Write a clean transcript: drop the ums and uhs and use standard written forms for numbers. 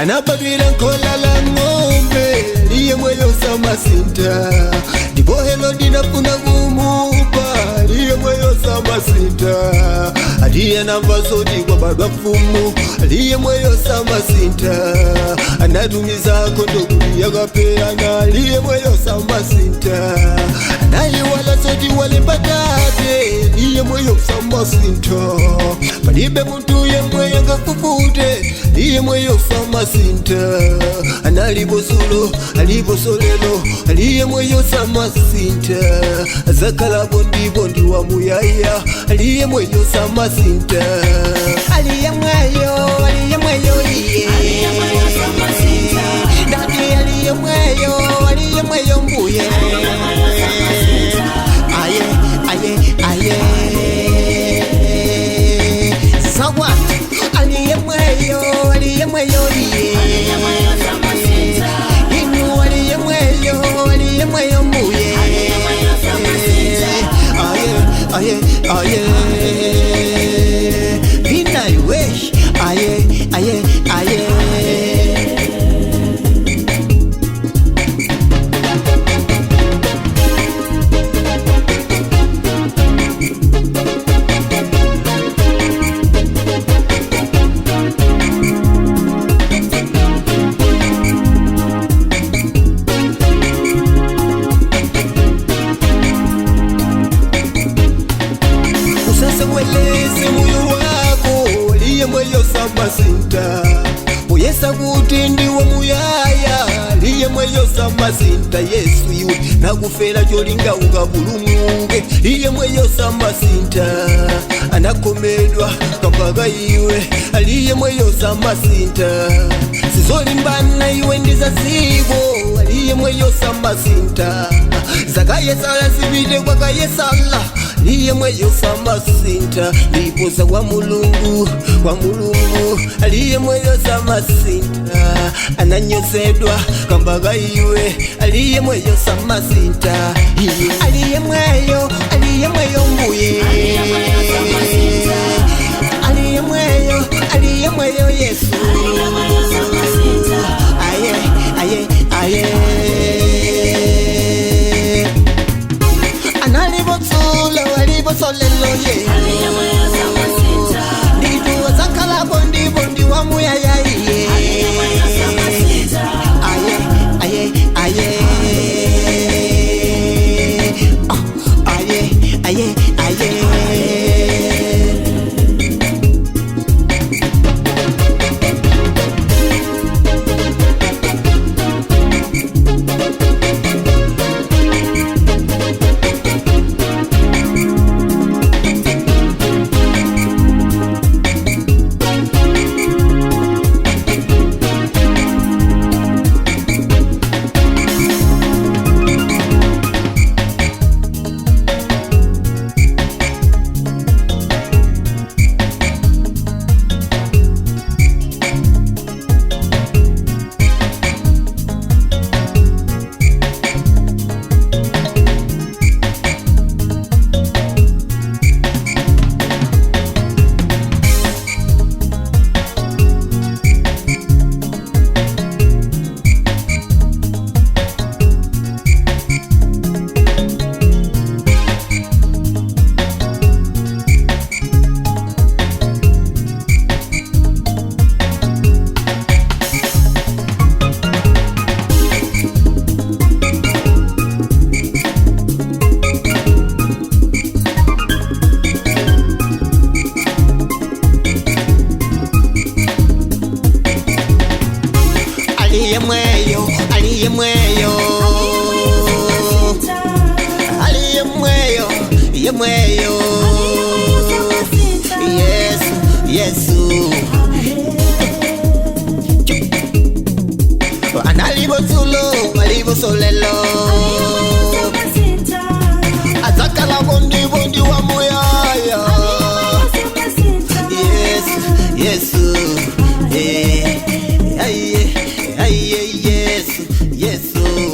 Anabadwira nkhola la ng'ombe, liyemweyo samasinta. Ndipo Herode anafuna kumupha, liyemweyo samasinta. Atiye anamva zoti kwabadwa mfumu, liyemweyo samasinta. Anatumiza ankhondo kuti akaphe ana, liyemweyo samasinta. Anayiwala zoti walemba tate, liyemweyo samasinta. Palibe munthu yemwe angafufute, liyemweyo samasinta. Analipo dzulo, alipo lero, liyemweyo samasinta. Azakhalapo ndipo ndi wamuyaya, liyemweyo samasinta. Aliyemweyo, aliyemweyo iye. Ndati aliyemweyo, aliyemweyo mbuye. Aye, aye, aye. Sawa, aliyemweyo, aliyemweyo iye. Inu aliyemweyo, aliyemweyo mbuye. Aye, aye, aye. Vina iwe, aye, aye, aye. Usaseweleze moyo wako, liyemweyo samasinta. Uyesa kuti ndiwo muyaya, liyemweyo samasinta. Yesu iwe nakufera cholinga ukapulumuke, liyemweyo samasinta. Anakhomedwa kapaka iwe, aliyemweyo samasinta. Sizolimbana iwe ndi zaziko, aliyemweyo samasinta. Zakayesala zipite kwakayesala, liyemweyo samasinta. Ndipo za kwa Mulungu, kwa Mulungu, aliyemweyo samasinta. Ananyozedwa kambaka iwe, aliyemweyo samasinta. Aliyemweyo, aliyemweyo mbuye. Aliyemweyo, aliyemweyo Yesu. Aye, aye, aye. Analipo dzulo, alipo lero ye. Ndithu adzakhalapo ndipo ndi wamuyaya iye. Aye, aye, aye. Ah, aye, aye, aye. Aliyemweyo, aliyemweyo, aliyemweyo, yemweyo. Yesu, Yesu. Analipo dzulo, alipo lero. Adzakhalapo ndipo ndi wamuyaya. Yesu, Yesu, eh, aye, aye, Yesu, Yesu.